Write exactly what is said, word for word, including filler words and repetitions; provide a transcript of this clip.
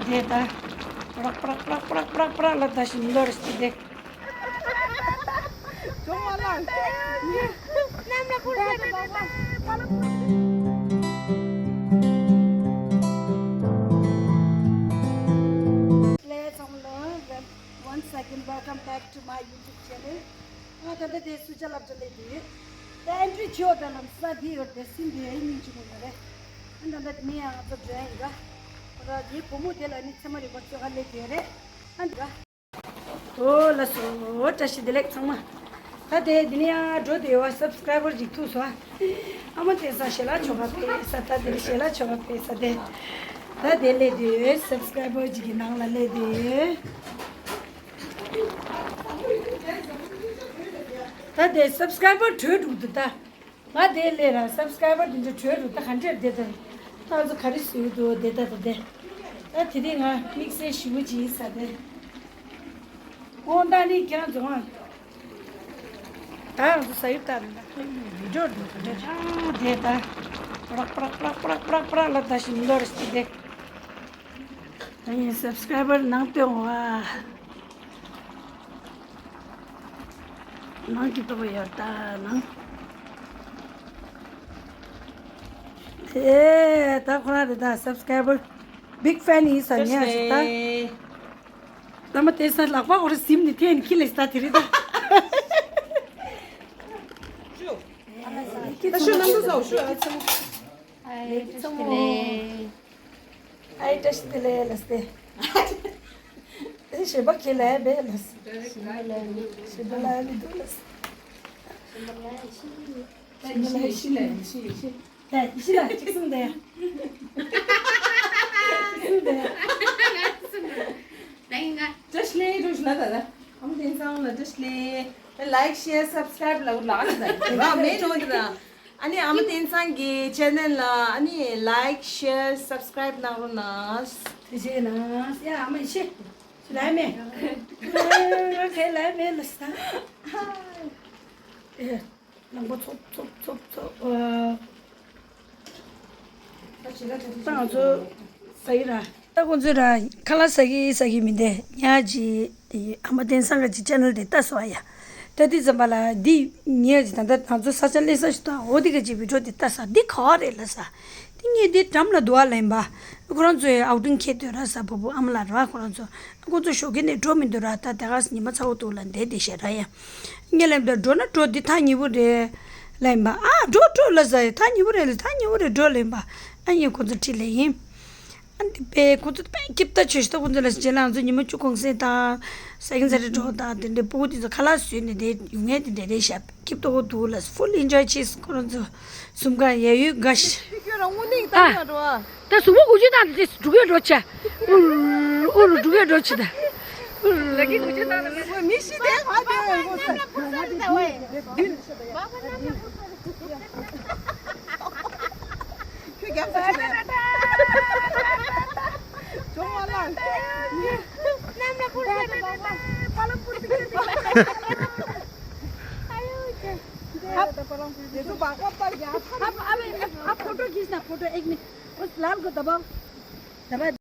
དེ་ད། པྲག་པྲག་པྲག་པྲག་པྲག་པྲག་ལ་ད་ཞིམ་འདོར་ཞིག་དེ། ཇོ་མ་ལ། Hello, ཚང་མ་ལ། Once again, welcome back to my YouTube channel. ང་ད་ལྟ་དེ་སུ་ཅ་ལབ་ཅ་ལས་དེ། ད་ཨེན་ཊི་རི་བྱོས་ད་ལམ་ས་དེ་ཡོད་དེ་སིན་དེ་ཨེ་ཉིན་གཅིག་མོ་ཡོད་རེད། ཨ་ད་ལྟ་དེ་ནས་ཡང་ང་ཚོ་འགྲོ་ཡ་ཡིན་ག་ད་དེ་བུ་མོ་དེ་ལ་ནི་ཚེ་མ་རིག་པ་ཚོ་ཧ་ལས་དེ་རེད། ཨ་འདི་ག་ཨོ་ལ་སོ་བཀྲ་ཤིས་བདེ་ལེགས་ཚང་མ། ད་དེ་འདི་ནས་ཡང་འགྲོ་དེ་ཡོད་བ་སབ་སི་ཀ་རའི་བར་ཅིག་ཐུག་སོང་ཨ། ཨ་མ་དེ་ས་ཞལ་ལག་མཆོད་པ་ཕེབས་ས། ད་དེ་ཞལ་ལག་མཆོད་པ་ཕེབས་ས་དེ། ད་དེ་སླེབས་དེ་ཡོད་སབ་སི་ཀ་རའི་བར་ཅིག་གི་ནང་ལ་སླེབས་དེ་ཡོད། ད་དེ་སབ་སི་ཀ་རའི་བར་བྲོས་འགྲོ་འདུག་ད། ང་དེ་ལས་ར་སབ་སི་ཀ་རའི་བར་དེ་འདྲ་བྲོས་འགྲོ་ད་ག་འདྲས་བསྡད་ད། ད་ང་ཚོ་ག་རེ་བཟོས་འདུག་བསྡད་ད་ད་དེ། ད་དེ་རིང་ང་དམིགས་བསལ་ཞེ་པོ་ཅིག་ཡིན་ས་དེ། ཨོ་ད་ནི་ཁྱེད་རང་ཚོ་ང་། ད་ང་ཚོ་ས་ཡུལ་ད་རེད་ད་བི་ཌིའོ་འགྲོ་ག་འདྲས་ཨ་དེ་ད། པྲག་པྲག་པྲག་པྲག་པྲག་པྲག་ལ་ད་ཞིམ་འདོར་ཞིག་དེ། ཨ་ཡིན་སབ་སི་ཀ་རའི་བར་ནང་སྟོན་བ། ནང་གི་ཏོག་ཡོད་ད་ནང་། ཨེ་ད་ཁོ་རང་རེད་ད་སབ་སི་ཀ་རའི་བར་བིག་ཕེན་ཡིན་ས་ཉག་ཞིག་ད། ད་མ་དེ་ས་ལག་པ་ཁོ་རང་ཟིམ་ནས་འཐེན་ཁྱི་ལས་ད་དེ་རེད་ད། ད་ཤོད་ནང་དུ་ཟའོ་ཤོད། ཨ་ཙི་མོ། ལེགས་ཚང་མོ། ཨའི་བཀྲ་ཤིས་བདེ་ལེགས་ལ་སྟེ། ཨེ་ཞེ་པོ་ཁྱེད་ལ་བས་ལ་སྟེ། ཞེ་པོ་ལ་མི་འདུག་ལ་སྟེ། ཞེ་པོ་ལ་ཡེ་ཤི་ལ་ཡེ་ཤི་ཡེ་ཤི། ད་ཡེ་ཤི་ལ་གཅིག་གསུངས་ཏེ། གཅིག་གསུངས་ཏེ། བཀྲ་ཤིས་བདེ་ལེགས་བཀྲ་ཤིས་ལ་ད་ད། ཨམ་བསྟན་ཚང་ལ་བཀྲ་ཤིས་བདེ་ལེགས། ལའིཀ་ཤེར་སབ་སི་ཀ་རའིབ་ལ་ལག་ན་ད་ར་མེད་ནོ་ད། ཨ་ནི་ཨ་མ་བསྟན་ཚང་གི་ཅེ་ནལ་ལ་ཨ་ནི་ལའིཀ་ཤེར་སབ་སི་ཀ་རའིབ་གནང་རོགས་གནང་། ཐུགས་རྗེ་གནང་། ཡ་ཨ་མ་ཡེ་ཤེས། ཁྱེད་ལ་མེད། ང་ཁྱེད་ལ་མེད་ལ་ས། ཨེ། ལང་པ་ཚོབ་ཚོབ་ཚོབ་ཚོབ། ཨ། ད་ང་ཚོ་ཟ་ཡི་ར། ད་ཁོང་ཚོས་ར་ཁ་ལག་ཟ་གི་ཟ་གི་མི་འདུག་ཉག་ཅིག་ཨ་མ་བསྟན་ཚང་གི་ཅེ་ནལ་དེ་ལྟ་སོང་ཨ་ཡ། ད་དེ་ཙམ་པ་ལ་འདི་ཉག་ཅིག་ད་ལྟ་ང་ཚོ་ས་ཆ་སླེབས་ས་ཞིག་དང་འོ་དེ་ག་ཅིག་བི་ཌིའོ་དེ་ལྟ་ས་འདི་ག་བ་རེད་ལ་ས། དེ་ངས་དེ་འགྲམ་ལ་འདུག་ཨ་ལེན་པ། ཁོ་རང་ཚོས་ཨའུ་ཊིང་ཁྱེར་འདོད་ར་ས་བུ་བུ་ཨ་མ་ལ་ར་ཁོ་རང་ཚོ། ཁོ་ཚོ་ཞོགས་ཀས་ནས་འགྲོ་མི་འདུག་ར་ད་དེ་ག་ཉི་མ་ཚ་བོ་འདུག་ལ་འདས་དེ་ཞེ་ར་ཡ། ངས་ལེན་པ་འགྲོ་ན་འགྲོ་འདི་ཐག་ཉེ་བོ་རེད། ལེན་པ་ཨ་འགྲོ་འགྲོ་ལ་ཟ་ཡ་ཐག་ཉེ་བོ་རེད་ལ་ཐག་ཉེ་བོ་རེད་འགྲོ་ལེན་པ། ཨ་ངས་ཁོ་ཚོ་ཁྲིད་ལེ་ཡིན། ཨ་འདི་པས་ཁོ་ཚོ་པས་སྐྱིད་པོ་ད་ཆོས་ཤི་ད་ཁོ་ཚོ་ལ་རྗེས་ལ་ང་ཚོ་ཉི་མ་བཅུ་གུང་སེང་དང་། ས་ཡིན་ས་རེ་འགྲོ་དང་དེ་འདྲའི་སྤུ་གུ་དེ་ཚོ་ཁ་ལག་བཟོས་ནས་དེ་ཡོང་ངེས་དེ་འདྲ་རེད་ཤག་སྐྱིད་པོ་འདུག་ལ་ཕུལ་ཨེན་ཇོའི་བྱས་ཁོ་རང་ཚོ། གསུམ་ཀ་ཡ་ཡོད་འགའ་ཤི། ཁྱོད་རང་དངོས་གནས་ཀྱི་ཨ། ལྟ་ཡོང་འགྲོ་ཨ། ད་གཟུགས་པོ་འགུལ་སྐྱོད་བཏང་ནས་དེ་འགྲོ་གི་འགྲོ་ཆ། ཨུ་རུ་ཨུ་རུ་འགྲོ་གི་འགྲོ་ཆ་ད། ལ་གི་འགུལ་སྐྱོད་བཏང་ནས་མི་ཤི་དེ་ཧ་དེ་ཁྱོད་རྒྱབ་ས་ཞིག་རེད། ཇོ་མ་ལ། ཨ་ཨ་ཨ་ཕོ་ཊོ་ཁྱེར་ན་ཕོ་ཊོ་ཨེག་མི་ཨོ་ལ་ལ་གོ་ད་བ་ད་བ།